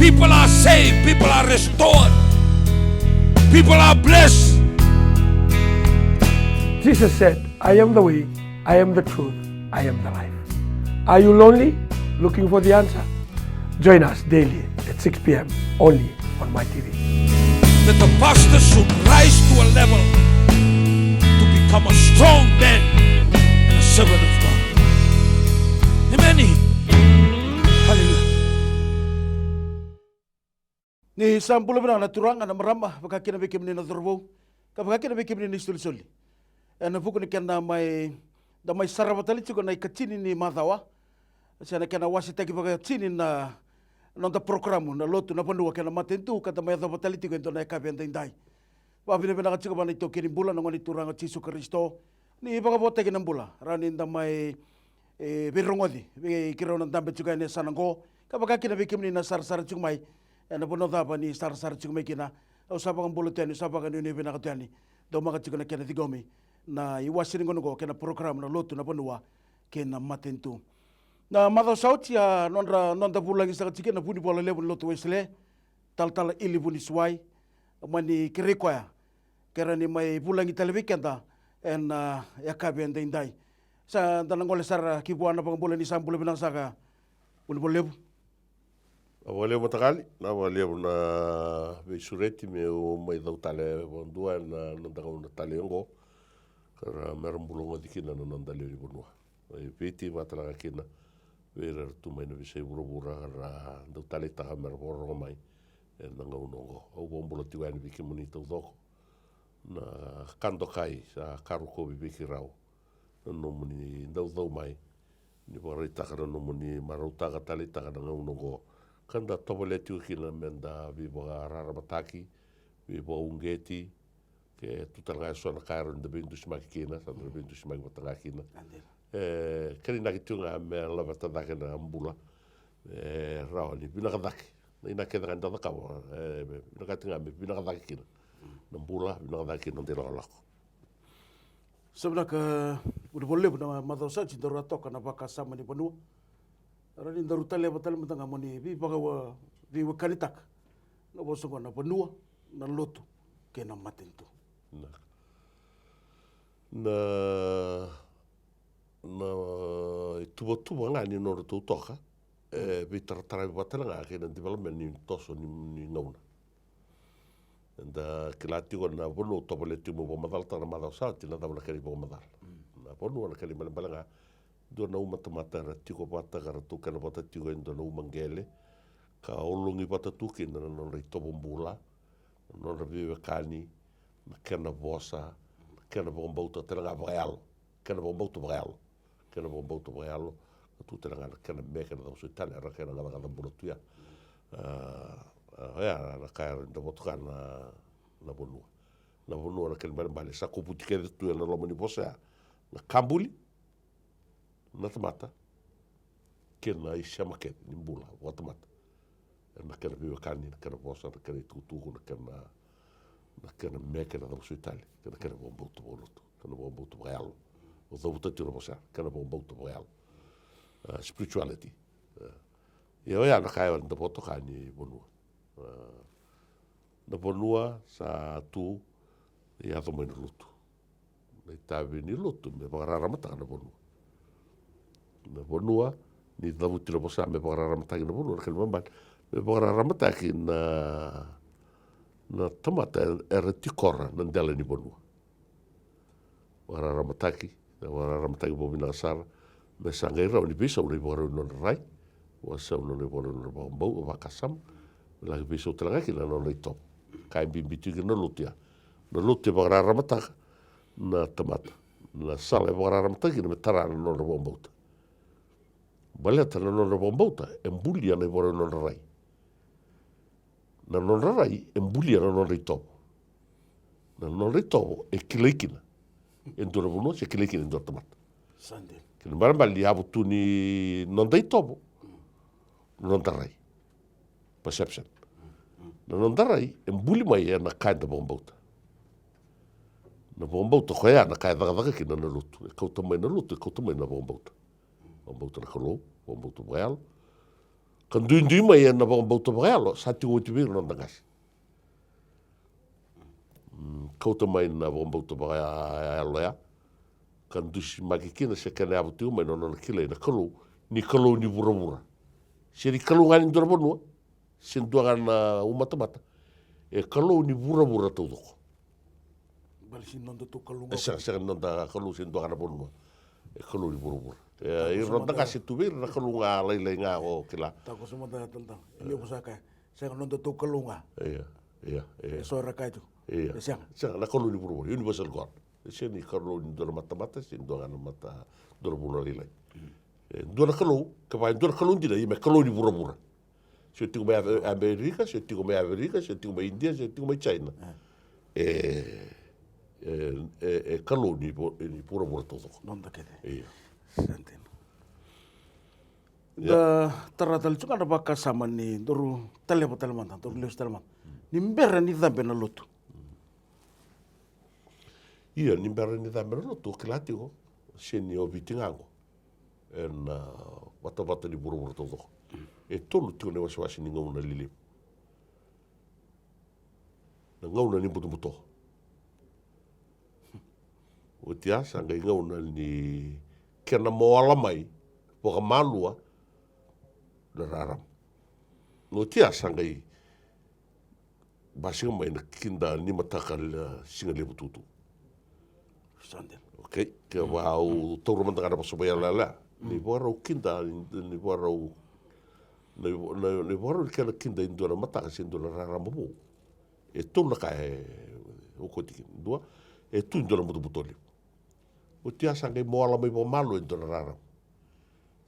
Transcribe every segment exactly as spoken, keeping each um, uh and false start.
People are saved, people are restored, people are blessed. Jesus said, "I am the way, I am the truth, I am the life." Are you lonely, looking for the answer? Join us daily at six p.m. only on My T V. That the pastor should rise to a level to become a strong man and a servant of God. Amen. Hallelujah. Ni sa bula vinaka na turaga, na marama, vaka kina vei kemuni na cauravou, ka vaka kina vei kemuni na isolisoli. Ena vuku ni keda mai, da mai sarava tale tiko na ikatini ni macawa, se na kena wasitaki vakatini na noda porokaramu na Lotu na Vanua kei na Matanitu, ka da mai yacova tale tiko e dua na yakavi edaidai. Vakavinavinaka tiko vua na itaukei ni bula, na Gone Turaga o Jisu Karisito, ni vakavoataki na bula, rawa ni da mai, e, veirogoci vei keirau na dabe tiko yani e sa na qo, ka vaka kina vei kemuni na sarasara tiko mai. Ena vanua cava ni sarasara tiko mai kina, au sa vakabula tu yani, au sa vakanuinui vinaka tu yani. Daumaka tiko na kena ciqomi na iwase ni gauna oqo kei na porokaramu na Lotu na Vanua kei na Matanitu. Na macawa sa oti a nodra, noda vulagi saka tiko na Vunivola Levu ni Lotu Wesele, Talatala Ili Vunisuwai, mani kerei koya ke rawa ni mai vulagi tale vei keda ena, a, yakavi edaidai. Sa da na gole sara ki vua na vakabula, ni sa bula vinaka saka Vunivola Levu. Vinaka vakalevu Matakali, vinaka vakalevu na veisureti meu mai cau tale vakadua ena noda gauna tale oqo, ka ra, me ra bula goci kina na noda lewe ni vanua mai Viti, vaka talega kina vei ira era tu mai na veiyasai vuravura, ra dau taleitaka me ra vakarorogo mai ena gauna oqo. Au vakabula tiko yani vei kemuni taucoko na ka dokai sa ka rokovi vei keirau na nomuni dau cau mai ni vakaraitaka na nomuni marautaka, taleitaka na gauna oqo, ka da tovolea tiko kina me da veivakararamataki, veivakauqeti, ke tu talega eso na ka e rawa ni da veidusimaki kina, sa da veidusimaki vata ga kina. E, kena inaki tiko ga me laveta cake na bula, e, rawa ni vinaka cake na inaki kece ga ni da cakava, e, me vinakati ga me vinaka cake kina na bula, vinaka cake kina noda ilakolako. Sa vinaka, Vunivola Levu, na macawa sa oti daru a toka na vakasama ni vanua. Rawa ni daru taleva tale mada ga mo ni veivaka, veiwekanitaka na vosa oqo na vanua, na lotu kei na matanitu. Na, na, na ituvatuva ga ni nodratou toka e veitarataravi vata tale ga kei na development ni toso ni, ni gauna. Eda kila tiko na vanua, au tovolea tiko meu vakamacalataka na macawa sa oti na cava na kena ivakamacala. Na vanua na kena ibalebale ga, dua na uma tamata era tiko vata ka ratou kena vata tiko e dua na uma qele, ka ologi vata tu kina na nodra itovo bula, na nodra veiwekani, na kena vosa, na kena vakabauta tale ga vakayalo. Kena vakabauta vakayalo. Kena vakabauta vakayalo, ka tu tale ga na kena me kena cava soti tale, era kena gacagaca bula tu ya. A, a, oya na ka era dau vakatoka na, na vanua. Na vanua na kena ibalebale sa kovuti kece tu ena loma ni vosa ya na ka buli na tamata kei na isema kece ni bula vakatamata. Ena kena veiwekani, na kena vosa, na kena itukutuku, na kena, na kena me kena cava soti tale, kei na kena vakabauta vakalotu, kena vakabauta vakayalo. Au cavuta tiko na vosa ya, kena vakabauta vakayalo. A, spirituality. A, ia oya na ka eda vakatoka ni vanua. A, na vanua sa tu e yaco mai na lotu. Na itavi ni lotu me vakararamataka na vanua. Na vanua, ni cavuti na vosa me vakararamataki na vanua, na kena ibalebale me vakararamataki na, na tamata era tikora na dela ni vanua. Vakararamataki, na vakararamataki vakavinaka sara, me sa qai rawa ni veisau na ivakarau ni nodra rai, veisau na ivakarau ni nodra vakabau, vakasama, me laki veisau tale ga kina na nodra itovo. Ka e bibi tiko kina na lotu ya. Na lotu e vakararamataka na tamata. Na sala e vakararamataka kina me tara na nodra vakabauta. Baleta na nodra vakabauta e bulia na ivakarau ni nodra rai. Na nodra rai e bulia na nodra itovo. Na nodra itovo e kilai kina e dua na vanua, se kilai kina e dua na tamata. Sa dina. Kena ibalebale ni yavu tu ni noda itovo na noda rai. Perception. Na noda rai e buli mai ena ka eda vakabauta. Na vakabauta koya na ka e cakacaka kina na lotu. E kauta mai na lotu, e kauta mai na vakabauta. Vakabauta na Kalou, vakabauta vakayalo. Ka duidui mai ena vakabauta vakayalo sa tiko oti vei ira na noda qase. Mm, kauta mai na vakabauta vakayalo ya, ka dusimaki kina se kena yavu tiko mai na nona kilai na Kalou ni Kalou ni vuravura. Se ni Kalou ga ni dua na vanua, se dua ga na umatamata. E Kalou ni vuravura taucoko. Bale si noda tou Kalou ga. E sega, sega ni noda Kalou se dua ga na vanua. E Kalou ni vuravura. E ira noda qase tu vei ira na Kalou ga lailai ga o kila. Takoso mada ya talatala. E levu sa kaya. Sega noda tou Kalou ga. Ia, ia, ia. E so era kaya tu. Ia. E sega. Sega, na Kalou ni vuravura, universal God. E sega ni Kalou ni dua na matamata, se dua ga na mata, dua na vanua lailai. E dua na Kalou, kevaka e dua na Kalou dina, ia me Kalou ni vuravura. Se o tiko mai Ave-, Amerika, se o tiko mai Aferika, se o tiko mai Idia, se o tiko mai China. E, e, e, e Kalou ni vo-, ni vuravura taucoko. Noda kece. Ia. Sa dina. Ia. Da tara tale tiko ga na vakasama ni daru taleva tale mada, daru lesu tale mada. Ni bera ni cabe na lotu. Ia, ni bera ni cabe na lotu, o kila tiko, se ni o Viti ga qo. Ena vatavata ni vuravura taucoko. E tolu tiko na iwasewase ni gauna lelevu. Na gauna ni butobuto. Oti ya sa qai gauna ni kena moala mai vakamalua na rarama. Oti ya sa qai basika mai na kida ni mataka na siga levu tutu. Sa dina. Okei, kevaka au taura mada ga na vosa vakayalayala. Ni vakarau kida, ni vakarau, na, na, ni vakarau ni kena kida e dua na mataka se dua na rarama vou. E tolu na ka e okoti kina. Dua, e tu e dua na butobuto levu. Oti ya sa qai moala mai vakamalua e dua na rarama.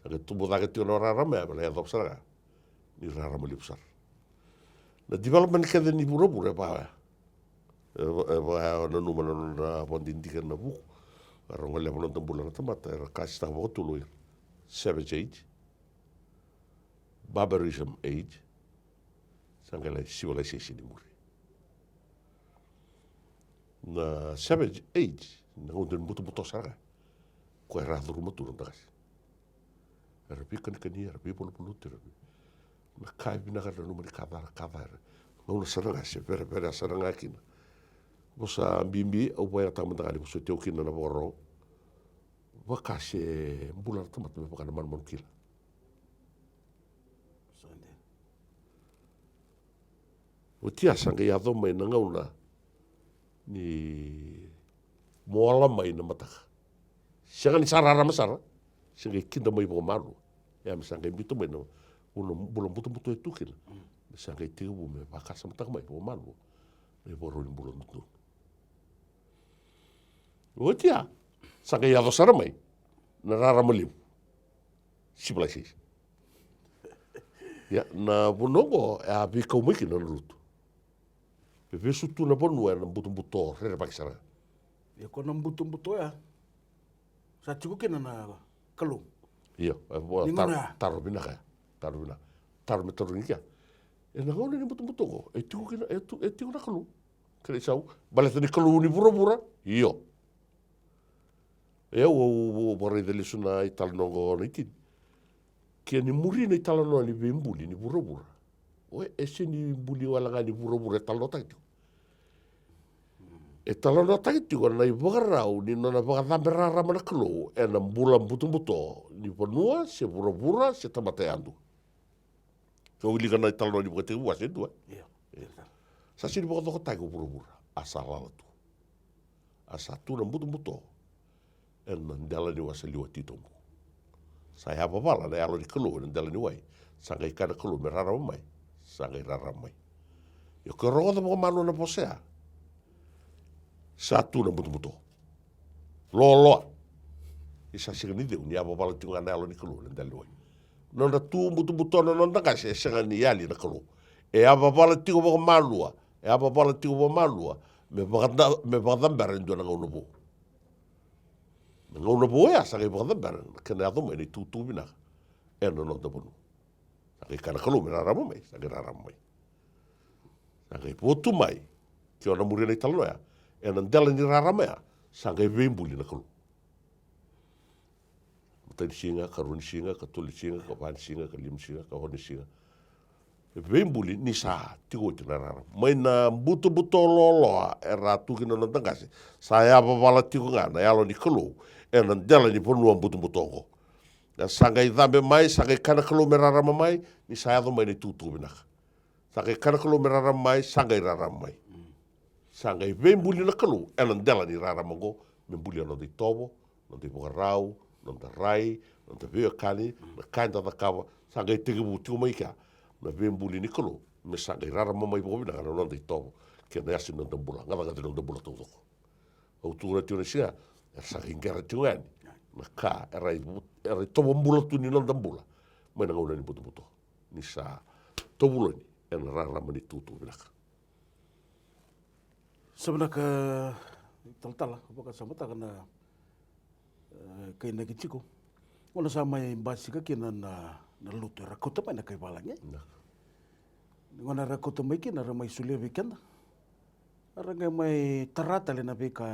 Sa qai tubu cake tiko na rarama ya, me na yacova sara ga ni rarama levu sara. Na development kece ni vuravura e vaka oya. E va, e vaka oya o nanuma na nodra vakadidike na vuku. Era goleva na noda bula na tamata, era kasitaka vakatolu o ira. Savage age, barbarism age, sa qai lai civilization i muri. Na savage age, na gauna ni butobuto sara ga. Koya era a curuma tu na noda qase. Era veikanikani, era veivaluvaluti, era vei, na ka e vinaka era nanuma ni ka ca, ka ca era. Gauna sara ga se vereverea sara ga kina. Vosa bibi, au vakayagataka mada ga ni vosoti au kina na vakarorogo. Vaka se bula na tamata me vaka na manumanu kila. Sa dina. Oti ya sa qai yaco mai na gauna ni moala mai na mataka. Sega ni sa rarama sara, se qai kida mai vakamalua. Ia me sa qai biuta mai na gauna bula butobuto e tu kina. Me sa qai tekivu me vakasamataka mai vakamalua na ivakarau ni bula dodonu. Oti ya sa qai yaco sara mai na rarama levu. Civilization. Ia, na vanua oqo e a veikau mai kina na lotu. E vesu tu na vanua ena butobuto rerevaki sara ga. Ia ko na butobuto ya sa tiko kina na Kalou. Io, e vo, ni gauna ya. Taro vinaka ya. Taro vinaka. Taro me tarogi kea. Ena gauna ni butobuto oqo e tiko kina, e tu, e tiko na Kalou. Kena isau, baleta ni Kalou ni vuravura. Io. E au, au, au vakaraica lesu na italanoa oqo na itini. Ke ni muri na italanoa ni veibuli ni vuravura. Oya e sega ni buli wale ga ni vuravura e talanoataki tiko. E talanoataki tiko na ivakarau ni nona vakacabe rarama na Kalou ena bula butobuto ni vanua se vuravura se tamata yadua. Ke o wilika na italanoa ni Vakatekivu wase e dua. Io. Io. Sa sega ni vakacokotaki o vuravura, a sa lala tu. A sa tu na butobuto ena dela ni wasa liwa titobu. Sa yavavala na Yalo ni Kalou ena dela ni wai. Sa qai kaya na Kalou me rarama mai. Sa qai rarama mai. Io, ke rogoca vakamalua na vosa ya. Sa tu na butobuto. Loaloa. E sa sega ni cegu ni yavavala tiko ga na Yalo ni Kalou ena dela ni wai. Nodra tu butobuto na noda qase, e sega ni yali na Kalou. E yavavala tiko vakamalua. E yavavala tiko vakamalua me vakada-, me vakacabera e dua na gauna vou. Na gauna vou ya sa qai vakacabera na kena yaco mai na itukutuku vinaka ena noda vanua. Sa qai kaya na Kalou me rarama mai, sa qai rarama mai. Sa qai votu mai, ke o na muria na italanoa ya, ena dela ni rarama ya sa qai veibuli na Kalou. Tani siga, karua ni siga, katolu ni siga, kava ni siga, kalima ni siga, kaono ni siga. Veibuli ni sa tiko oti na rarama. Mai na butobuto loaloa era tu kina na noda qase, sa yavavala tiko ga na Yalo ni Kalou ena dela ni vanua butobuto oqo. Sa qai cabe mai, sa qai kaya na Kalou me rarama mai, ni sa yaco mai na itukutuku vinaka. Sa qai kaya na Kalou me rarama mai, sa qai rarama mai. Sa qai veibuli na Kalou ena dela ni rarama oqo, me bulia na noda itovo, na noda ivakarau, na noda rai, na noda veiwekani, na ka eda cakava. Sa qai tekivu tiko mai kea na veibuli ni Kalou, me sa qai rarama mai vakavinaka na noda itovo kei na yasa ni noda bula, gacagaca ni noda bula taucoko. Au tukuna tiko na siga, era sa qai qera tiko yani na ka era i, era itovo bula tu ni noda bula mai na gauna ni butobuto, ni sa tovuloni ena rarama ni tukutuku vinaka. Sa vinaka talatala, vakasamataka na, e, kainaki tiko. Gauna sa mai basika kina na, na lotu era kauta mai na kai valagi, e? Vinaka. Gauna era kauta mai kina, era mai solia vei keda, era qai mai tara tale na veika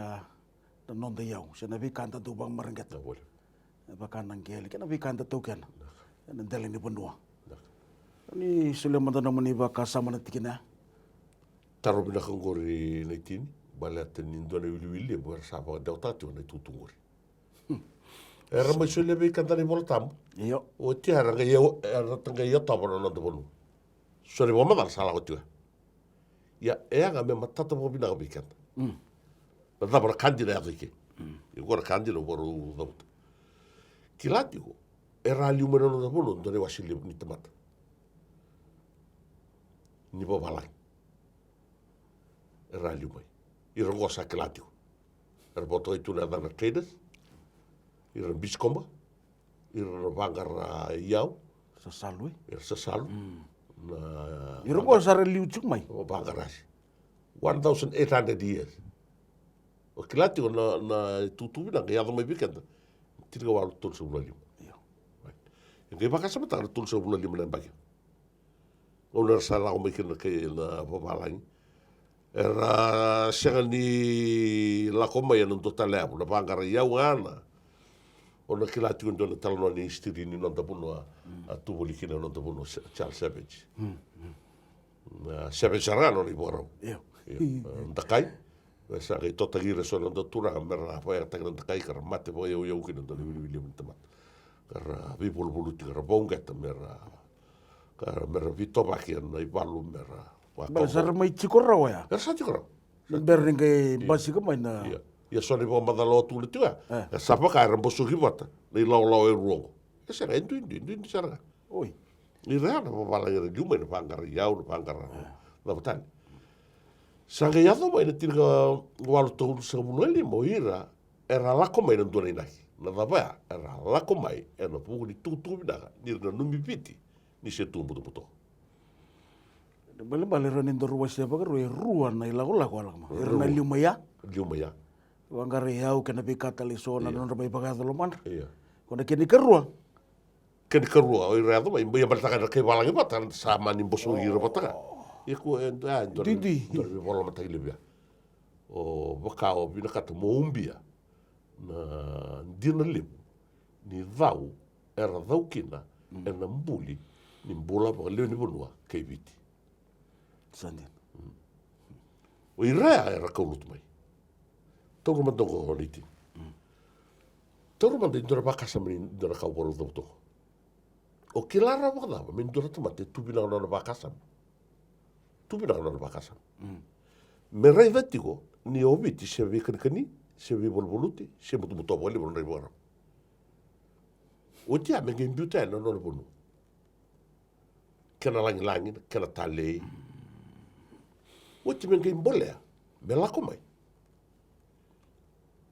na noda iyau, se na veika da dau vakamareqeta. Na voli. E vaka na qele kei na veika da taukena ena dela ni vanua. Ni solia mada na nomuni vakasama na tikina ya. Taro vinaka oqori na itini, baleta ni dua na iwiliwili levu era sa vakadewataka tiko na itutu oqori. Era mai solia vei keda na iVola Tabu. Io. Oti ya era qai, era qai yatova na noda vanua. So na ivakamacala sa lako tiko ya. Ia, e yaga me matata vakavinaka vei keda. Mm. Na cava na ka dina e yaco i ke? Mm. Ia, qo na ka dina au vakarau cavuta. Kila tiko, era a liu mai na noda vanua dua na iwase levu ni tamata ni vavalagi. Era a liu mai. Ira qo sa kila tiko. Era vakatokai tu na yacana na traders. Ira na Beachcomber. Ira na vaqara iyau. Sasalu, e? Ira sasalu. Mm. Na ira qo sa ra liu tiko mai. Vaqara yasi. One thousand eight hundred years. O kila tiko na, na itutu vinaka e yaco mai vei keda. Tinikawalu tolusagavulu ka lima. Io. Right. E qai vakasamataka na tolusagavulu ka lima na yabaki. Gauna era sa lako mai kina na kai na vavalagi. Era sega ni lako mai ena dua tale yavu, na vaqara iyau ga na. O na kila tiko e dua na italanoa ni history ni noda vanua, mm, a tu voli kina na noda vanua, Sa-, Charles Savage. Mm, mm. Na Savage sara ga na nona ivakarau. Io. Io. A, dakai. E sa qai totaki ira eso na noda turaga me ra vakayagataki na dakai ka ra mate vakayauyau kina e dua na iwiliwili levu ni tamata. Ka ra veivaluvaluti ka ra vakauqeta me ra, ka ra, me ra veitovaki ena ivalu me ra vakaukauwa. Baleta sa ra mai tiko rawa ya. Era sa tiko rawa. Ni bera ni qai, io, basika mai na. Io. Ia so na ivakamacala au tukuna tiko ya. E. E sa vaka era bosoki vata na ilawalawa e rua oqo. E sega, e duidui, duidui sara ga. Oi. Ira ya na vavalagi era liu mai na vaqara iyau, na vaqara, e, cava tale. Sa qai yaco mai na tinikawalu tolusagavulu ka lima, o ira era lako mai na dua na inaki. Na cava ya? Era lako mai ena vuku ni tukutuku vinaka ni ra nanumi Viti ni se tu butobuto. Balebale, rawa ni daru wasea vakarua e rua na ilakolako a lako mai. Era na, rua, liu mai ya. Liu mai ya. Vaqara iyau kei na veika tale eso na, io, nodra mai vakayaco lomadra. Io. Ko na kena ikarua. Kena ikarua, o ira yaco mai, ia baleta ga era kai valagi vata, sa mani bosoki ira vata ga. Ia ko e, e, dua na, duidui, dua na veivakalolomataki levu ya. O vaka o vinakata mo ubia na dina levu ni cau era cau kina, mm, ena buli ni bula vakalewe ni vanua kei Viti. Sa dina. Mm. O ira ya era kau lotu mai. Taura mada oqo na itini. Mm. Taura mada e dua na vakasama ni dua na ka au vakarau cavuta oqo. O kila rawa vakacava me dua na tamata e tu vinaka na nona vakasama? Tu vinaka na nona vakasama. Mm. Me raica tiko ni o Viti se veikanikani, se veivaluvaluti, se butobuto vakalevu na nona ivakarau. Oti ya me qai biuta yani na nona vanua. Kena lagilagi, kena talei. Oti me qai bolea me lako mai.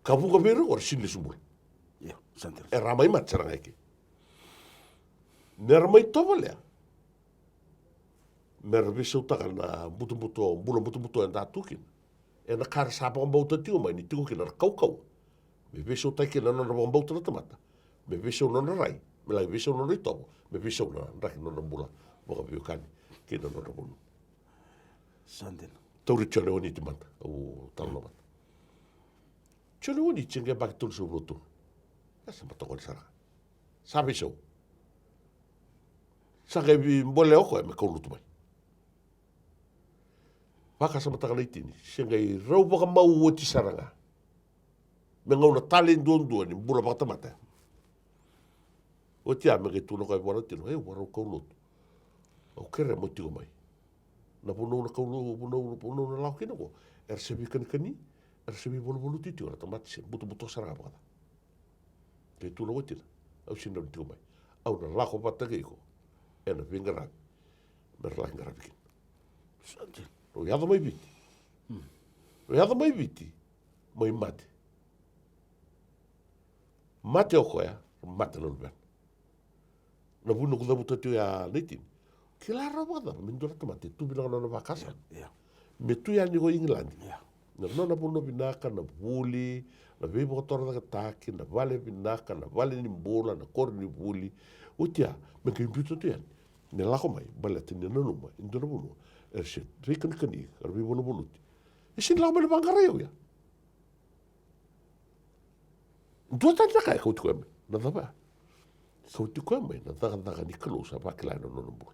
Ka vuqa vei ira qori sega ni lesu bula. Io, sa dina. Era a mai mate sara ga eke. Me ra mai tovolea me ra veisautaka na butobuto, bula butobuto eda tu kina. Ena ka era sa vakabauta tiko mai ni tiko kina na kaukauwa. Me veisautaki kina na nodra vakabauta na tamata. Me veisau na nodra rai, me laki veisau na nodra itovo, me veisau na draki na nodra bula vakaveiwekani kei na nodra vanua. Sa dina. Tauri Jone Oniti mada, au talanoa mada. Jone Oniti e qai yabaki tolusagavulu ka tolu. E sa mataqali sara ga. Sa veisau. Sa qai vibole o koya me kaulotu mai. Vakasamataka na itini, se qai rau vakamau oti sara ga me gauna tale duadua ni bula vakatamata. Oti ya me qai tukuna o koya vua na tino, e, vakarau kaulotu. Au kerea mo tiko mai. Na vanua au na kaulo, vanua, vanua au na lako kina qo, era se veikanikani, era se veivaluvaluti tiko na tamata, se butobuto sara ga vakaca. Qai tukuna o watina, au sega ni rawa ni tiko mai. Au na lako vata kei iko ena veiqaravi me ra laki qaravi kina. Sa dina. Rau yaco mai Viti. Rau yaco mai Viti, mai mate. Mate o koya, mate na luvena. Na vuna noqu cavuta tiko ya na itini. Kila rawa vakacava me dua na tamata e tu vinaka na nona vakasama? Ia. Me tu yani ko Igiladi. Ia. Na nona vanua vinaka, na vuli, na veivakatorocaketaki, na vale vinaka, na vale ni bula, na koronivuli. Oti ya, me qai biuta tu yani me lako mai, baleta ni nanuma e dua na vanua era se veikanikani, era veivaluvaluti. E sega ni lako mai na vaqara i au ya. Dua tani na ka e kauti koya mai. Na cava? Kauti koya mai na cakacaka ni Kalou sa vakila ena nona bula.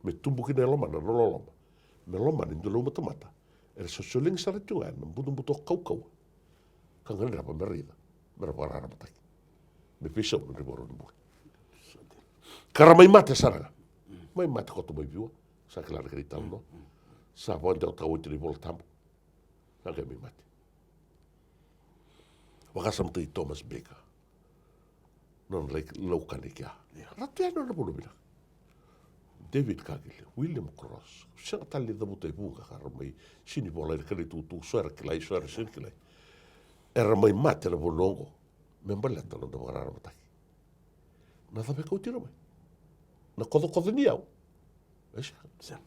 Me tubu kina e lomana na loloma. Me lomana e dua na uma tamata era sosolegi sara tiko ga ena butobuto kaukauwa ka gadreva me raica me ra vakararamataki, me veisau na nodra ivakarau ni bula. Ka ra mai mate sara ga. Mai mate koto mai Viwa. Sa kila na kena italanoa. Sa vakadewataka oti na iVola Tabu. Sa qai mai mate. Vakasamataki Thomas Baker, nona lai laukani kea. Ia. Ra tu yani nona vanua vinaka. David Cargill, William Cross, sega tale ni cavuta e vuqa ka ra mai sega ni vola ena kena itukutuku, so era kilai, so era sega ni kilai. Era mai mate na vanua oqo me baleta na noda vakararamataki. Na cava e kauti ira mai? Na kocokoco ni yau? E sega. Sega.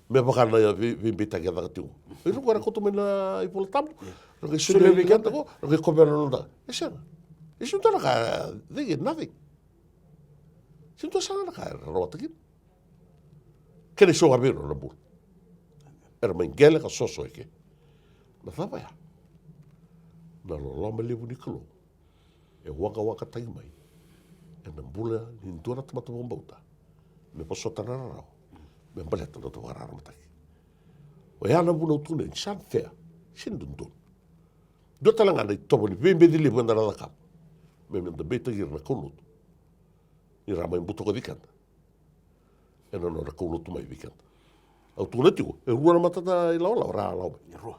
Me vaka na vei, veibeitaki e caka tiko. Ira qo era kauta mai na iVola Tabu. Ia. Ra qai solia vei keda qo, ra qai kovea na noda. E sega. E sega ni dua na ka, they get nothing. Sega ni dua sara na ka era rawata kina. Kena isogo vei ira na bula. Era mai qele ka soso eke. Na cava ya? Na loloma levu ni Kalou e waqawaqataki mai ena bula ni dua na tamata vakabauta me vosota na rarawa me baleta na noda vakararamataki. Oya na vuna au tukuna ni sa fair, sega ni dodonu. Dua tale ga na itovo ni veibeci levu eda na cakava me, meda beitaki ira na kaulotu ni ra mai butakoci keda ena nodra kaulotu mai vei keda. Au tukuna tiko, e rua na matata ilawalawa ra lako mai. E rua.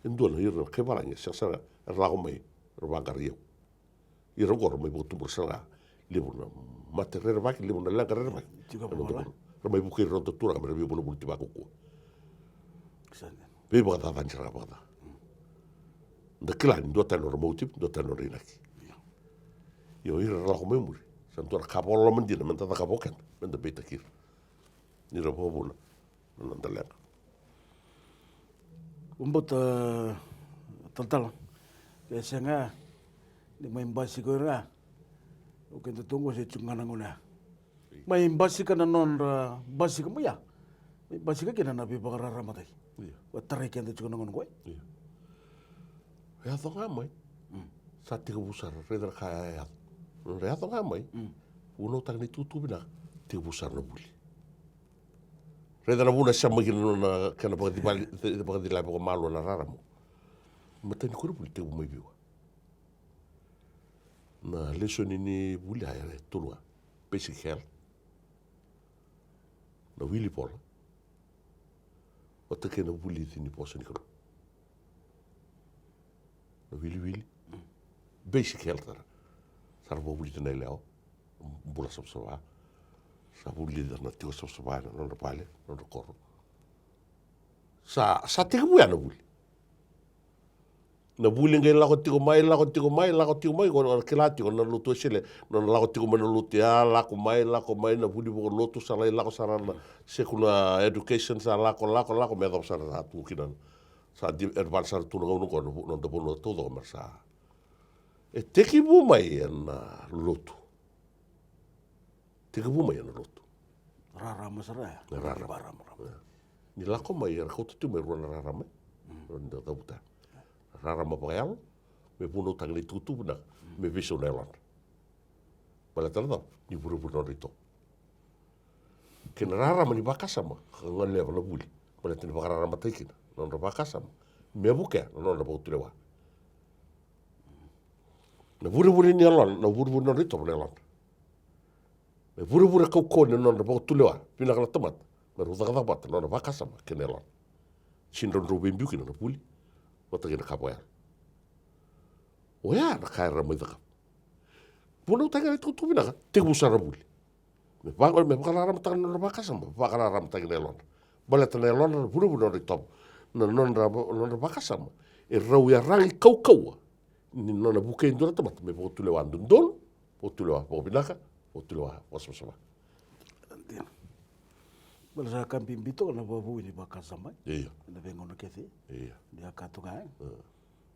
E dua na ira na kaivalagi, e sega sara ga era lako mai, ra vaqara i au. Ira qo ra mai vakatubura sara ga levu na mate rerevaki, levu na leqa rerevaki. Tiko ena vakavala. Ra mai vukei ira na noda turaga me ra veivaluvaluti vakaukauwa. Sa dina. Veivakacacani sara ga vakaca. Da kila ni dua tani nodra motive, dua tani nodra inaki. Ia. Io, ira ra lako mai muri, sa dua na ka vakaloloma dina meda cakava o keda, meda beitaki ira ni ra vakavuna na noda leqa. Au bauta, talatala, ke sega ni mai basika o ira ga, o keda tu qo se tiko ga na gauna ya. Mai basika na nodra basika mai ya. Mai basika kina na veivakararamataki. Io. Vakatarai keda tiko na gauna qo. Io. Yaco ga mai. Mm. Sa tekivu sara, raica na ka ya yaco. Nodra yaco ga mai. Mm. Vunautaka na itukutuku vinaka. Tekivu sara na vuli. Raica na vuna e sema kina na nona kena vakacivali-, vakacilai vakamalua na rarama. Matai ni koronivuli tekivu mai Viwa. Na lesoni ni vuli ya e tolu ga. Basic health. Na wili vola. Vata kei na vulici ni vosa ni Kalou. Na wiliwili. Basic health sara. Sa ra vakavulici na yalewa. Bula savasava. Sa vulici na tiko savasava ena nodra vale, nodra koro. Sa, sa tekivu ya na vuli. Na vuli qai lako tiko mai, lako tiko mai, lako tiko mai, ko na kila tiko na lotu Wesele, na lako tiko mai na lotu ya, lako mai, lako mai, na vuli vakalotu, sa lai lako sara na secular education, sa lako, lako, lako, me yacova sara sa tu kina. Sa di-, advance sara tu na gauna qo, na vu-, na noda vanua taucoko me ra sa. E tekivu mai ena lotu. Tekivu mai ena lotu. Rarama sara ya. Na rarama. Rarama, rarama. Ni lako mai, era kauta tu mai rua na rarama. Mm. Rua ni da cavuta. Rarama vakayalo, me vunautaki na itukutuku vinaka, me veisau na yalodra. Baleta na cava? Ni vurevure na nodra itovo. Kei na rarama ni vakasama ka goleva na vuli, baleta ni vakararamataki kina na nodra vakasama me vukea na nodra vakatulewa. Na vurevure ni yalona, na vurevure ni nodra itovo na yalona. Me vurevure kaukauwa ni nodra vakatulewa vinaka na tamata, me rau cakacaka vata na nona vakasama kei na yalona. Sega ni drau veibiu kina na vuli vata kei na ka vakayalo. Oya na ka era mai cakava. Vunautaki ga na itukutuku vinaka, tekivu sara na vuli. Me vaka, me vakararamataka na nodra vakasama, vakararamataki na yalodra. Baleta na yalodra na vurevure na nodra itovo, na nodra, nodra vakasama. E rau yaragi kaukauwa ni nona vukei e dua na tamata me vakatulewa dodonu, vakatulewa vakavinaka, vakatulewa vakasavasava. Dina. Baleta sa ka bibi toka na vakavoui ni vakasama. Io. Ena veigauna kece. Io. Ni a ka toka, e? Mm.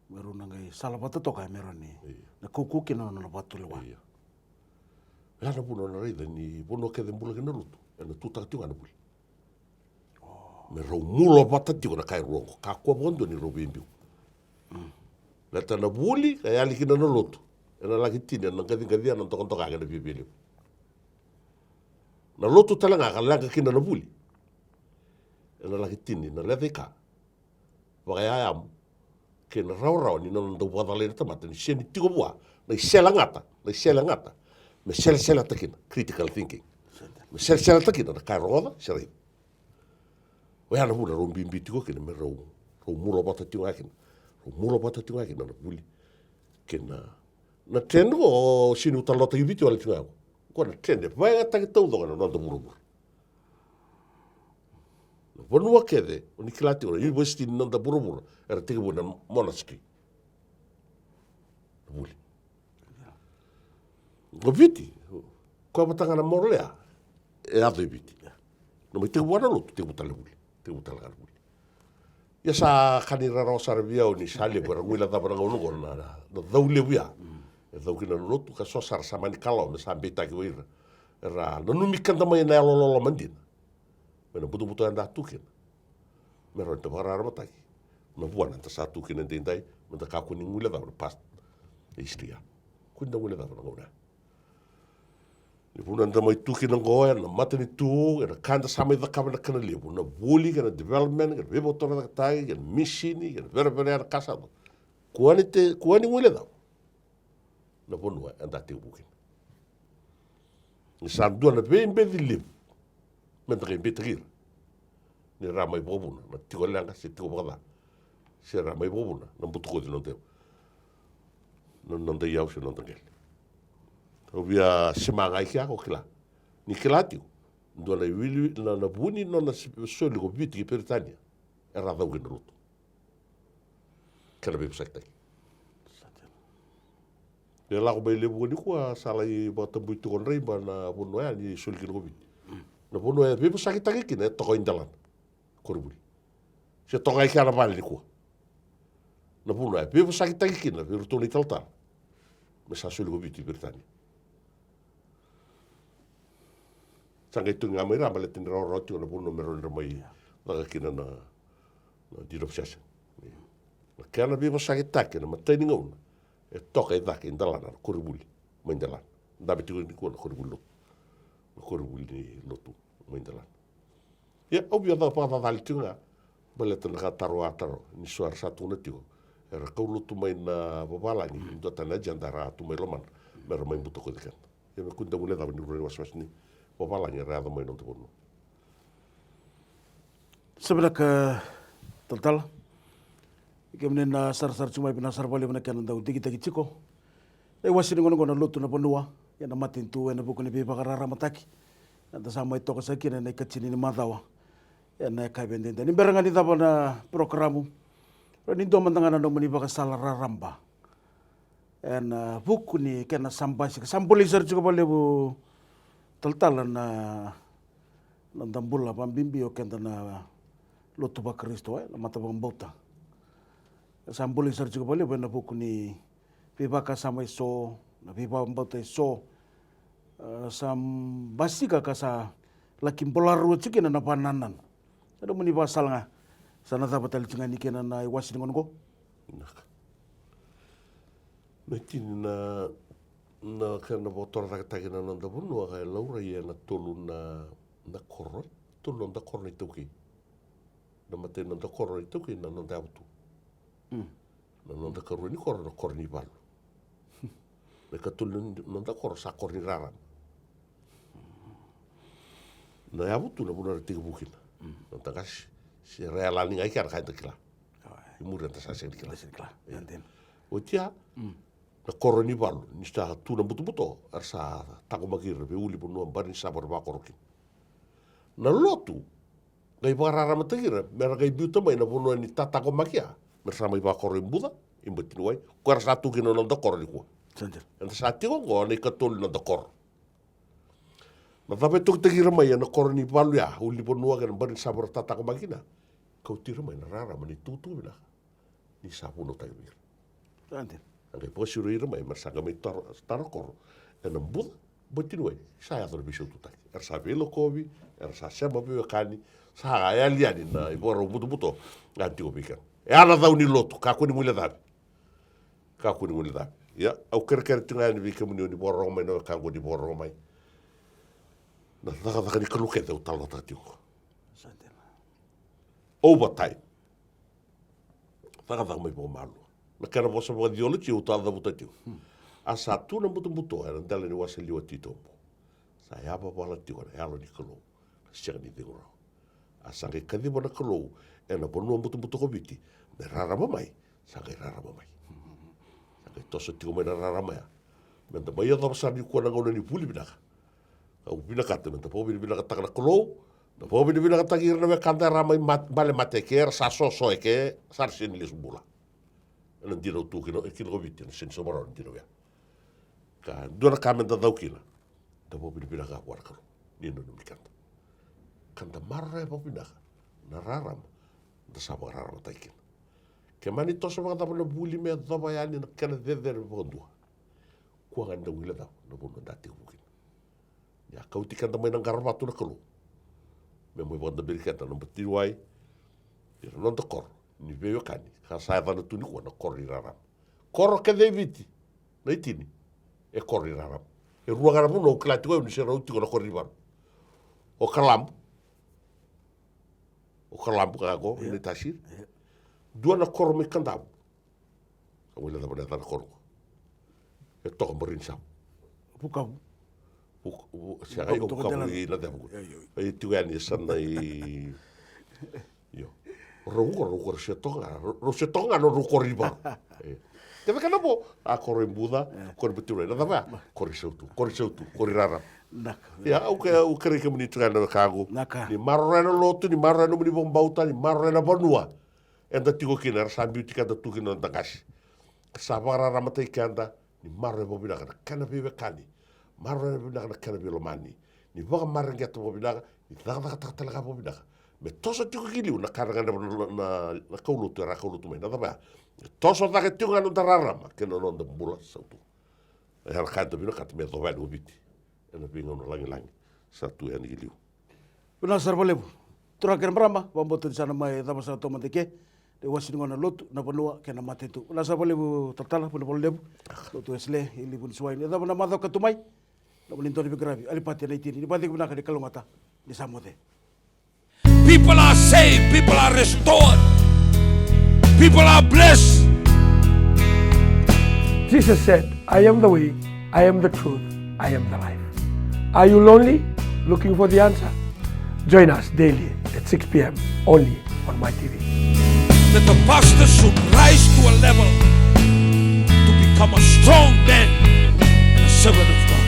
Me rau na qai sala vata toka, e, me rau ni, io, na kaukauwa kina na nona vakatulewa. Io. Ya na vuna o na raica ni vanua kece e bula kina na lotu, ena tutaka tiko ga na vuli. Me rau mulo vata tiko na ka e rua oqo, kakua vakadua ni rau veibiu. Baleta na vuli ka yali kina na lotu, ena laki tini na qaciqacia, na dokadoka kei na viavialevu. Na lotu tale ga ka leqa kina na vuli, ena laki tini na lecaika, vakayayamu, kei na rawarawa ni nona dau vakacalai na tamata ni sega ni tiko vua na isele gata, na isele gata me seleseletaka kina, critical thinking. Me seleseletaka kina na ka e rogoca se raica. Oya na vuna rau bibi tiko kina me rau, rau mulo vata tiko ga kina. Rau mulo vata tiko ga kina na vuli kei na, na trend qo, o sega ni talanoataki Viti wale tiko ga qo. Qo na trend e vakayagataki taucoko ena noda vuravura. Na vanua kece o ni kila tiko na university ni noda vuravura, era tekivu ena monastery. Na vuli. O Viti, koya vata ga na moral ya e yaco e Viti. Na mai tekivu na lotu, tekivu tale na vuli, tekivu tale ga na vuli. Ia sa ka ni rarawa sara vei au ni sa levu era guilecava na gauna oqo na, na, na cau levu ya. Mm. E cau kina na lotu, ka so sara sa mani kalawa me sa beitaki vei ira era nanumi keda mai na yalololoma dina. Mai na butobuto eda tu kina, me rawa ni da vakararamataki na vuana eda sa tu kina edaidai, me da kakua ni guilecava na past, na history ya. Kua ni da guilecava na gauna ya. Ni vuna eda mai tu kina oqo ena matanitu, ena ka eda sa mai cakava ena kena levu, na vuli, kei na development, kei na veivakatorocaketaki, kei na misini, kei na vereverea, na ka sa tu. Kua ni te, kua ni guilecava na vanua eda tekivu kina. Ni sa dua na veibeci levu me da qai beitaki ira ni ra mai vakavuna na tiko leqa se tiko vakaca, se ra mai vakavuna na butakoci ni noda, na noda iyau se noda qele. Au via sema ga i kea, ko kila, ni kila tiko dua na iwiliwili, na, na vu ni nona soli ko Viti kei Peritania, era cau kina na lotu. Kena veivosakitaki. E lako mai levu nikua, sa lai vakatabui tiko Draiba na vanua ya ni soli kina ko Viti. Na vanua e veivosakitaki kina e toka i delana, koronivuli. Se toka i kea na vale nikua. Na vanua e veivosakitaki kina vei iratou na italatala me sa soli ko Viti i Peritania. Sa qai tu ga mai ra baleta ni rawarawa tiko na vanua me rawa ni ra mai caka kina na, na deed of cession. Na kena veivosakitaki ena imatai ni gauna e toka i cake i delana na koronivuli mai delana. Dabe tiko nikua na koronivuli lotu, na koronivuli ni lotu mai delana. Ia au via vakacacali tiko ga baleta na ka taro a taro ni so era sa tukuna tiko era kau lotu mai na vavalagi, duatani na agenda era a tu mai lomana me ra mai butakoci keda. Ia me kua ni da guilecava ni rua na iwasewase ni vavalagi era yaco mai na noda vanua. Sa vinaka talatala. Kemuni na sarasara tiko mai, vinaka sara vakalevu na kena dau digitaki tiko na iwase ni gauna oqo na lotu, na vanua, ia na matanitu ena vuku ni veivakararamataki eda sa mai toka saka kina ena ikatini ni macawa ena yakavi edaidai. Ni bera ga ni cava na porokaramu, rawa ni dua mada ga na nomuni ivakasala raraba ena vuku ni kena sa basika. Sa bolei sara tiko vakalevu talatala na, na noda bula vakabibi o keda na lotu vaKarisito, e, na mata vakabauta. Sa bolei sara tiko vakalevu ena vuku ni veivakasama eso, na veivakabauta eso, e, sa basika ka sa laki bula ruarua tiko kina na vakanananu. Na nomuni ivakasala ga, sa na cava tale tiko ga ni kena na iwase ni gauna oqo? Vinaka. Me tini na Na kena vakatorocaketaki na noda vanua ka e laurai ena tolu na, na koro, tolu na noda koro na iTaukei. Na matai na noda koro na iTaukei na noda yavutu. Mm. Na noda karua ni koro na koro ni valu. Na ikatolu na noda koro sa koro ni rarama. Na yavutu na vanua era tekivu kina. Mm. Noda qase, se ra yalani ga i kea na ka eda kila. Awa. I muri eda sa sega ni kila. Eda sega ni kila. Ia. Ena dina. Oti ya, mm, na koro ni valu, ni sa tu na butobuto, era sa taqomaki ira vei uli vanua, bari ni sa vara vakoro kina. Na lotu, qai vakararamataki ira, mera qai biuta mai na vanua ni tataqomaki ya, mera sa mai vakoro i Buca, i Batiniwai, ko era sa tu kina na noda koro nikua. Sa dina. Eda sa tiko oqo na ikatolu na noda koro. Na cava e tokitaki ira mai ena koro ni valu ya, ulunivanua kei na bari ni sa vara tataqomaki kina. Kauti ira mai na rarama ni tukutuku vinaka. Ni sa vunautaki vei ira. Sa dina. A qai vakasiro ira mai, mera sa qai mai tara, tara koro. Ena Buca, Batiniwai, sa yaco na veisaututaki. Era sa veilakovi, era sa sema veiwekani, sa yali yani na ivakarau butobuto, a tiko vei keda. E a na cau ni lotu, kakua ni guilecavi. Kakua ni guilecavi. Ia, au kerekere tiko ga yani vei kemuni o ni vakarorogo mai na wekaqu o ni vakarorogo mai. Na cakacaka ni Kalou kece au talanoataka tiko. Sa dina. Overtime. Cakacaka mai vakamalua. Na kena vosa vakacioloji au tacavuta tiko. Hmm. A sa tu na butobuto ena dela ni wasa liwa titobu. Sa yavavala tiko na Yalo ni Kalou. Sega ni cegu rawa. A sa qai kaciva na Kalou ena vanua butobuto ko Viti me rarama mai, sa qai rarama mai. Sa qai toso tiko mai na rarama ya. Meda mai yacova sara nikua na gauna ni vuli vinaka. Au vinakata meda vakavinavinakataka na Kalou, da vakavinavinakataki ira na wekada era mai mat-, bale mate eke, era sa soso eke, sa ra sega ni lesu bula. Ena dina au tu kina, e kina ko Viti, ena sega ni sauma rawa na dina oya. Ka dua na ka meda cau kina, da vakavinavinaka vua na Kalou ni nanumi keda. Ka da maroroya vakavinaka na rarama da sa vakararamataki kina. Ke mani toso vakacava na vuli me yacova yani na kena cecere vakadua, kua ga ni da guilecava na vanua da tekivu kina. Ni a kauti keda mai na qaravatu na Kalou me mai vakadaberi keda na Batiniwai, ira na noda koro ni veiwekani, ka sa yacana tu nikua na koro ni rarama. Koro kece e Viti na itini e koro ni rarama. E rua ga na vanua au kila tiko au ni se rau tiko na koro ni valu. O Kalabu. O Kalabu ka qo, ia, Naitasiri. Ia. Dua na koro mai Kadavu. Au guilecava na yacana koro qo. E toka Marine Sub. Vukavu. Vuk-, vu-, sega, Vukavu, io, toka Vukavu Delana. I Naceva qo. Io, io. E tiko yani e sa na i, io. Rau qo, rau qo, rau se toka ga, rau, rau se toka ga na rau koro ni valu. E. Kevaka na vo, a koro i Buca, e, koro i Batiniwai. Na cava ya? Koro i sautu, koro i sautu, koro i rarama. Naka. Ia, au ke-, au kerei kemuni tu ga na wekaqu. Naka. Ni maroroya na lotu, ni maroroya na nomuni vakabauta, ni maroroya na vanua eda tiko kina, era sa biuti keda tu kina na noda qase. Sa vakararamataki keda, ni maroroya vakavinaka na kena veiwekani. Maroroya vakavinaka na kena veilomani. Ni vakamareqeta vakavinaka, ni cakacakataka tale ga vakavinaka. Me toso tiko ki liu na ka era gadreva na, na, na kaulotu, era kaulotu mai. Na cava ya? Me toso cake tiko ga na noda rarama kei na noda bula sautu. E ya na ka eda vinakata me yacova yani o Viti ena veigauna lagilagi sa tu yani ki liu. Vinaka sara vakalevu. Turaga kei na marama, vakabauta ni sa na mai cava sara toka mada eke na iwase ni gauna na lotu, na vanua kei na matanitu. Vinaka sara vakalevu talatala, vunivalo levu, lotu Wesele i Livu ni Suwai. Ni yacova na macawa ka tu mai, na nomuni dau ni veiqaravi Alipate Naitini. Ni vakacegu vinaka, ni kalougata, ni sa moce. People are saved, people are restored, people are blessed. Jesus said, "I am the way, I am the truth, I am the life." Are you lonely, looking for the answer? Join us daily at six p.m. only on My T V. That the pastor should rise to a level to become a strong man and a servant of God.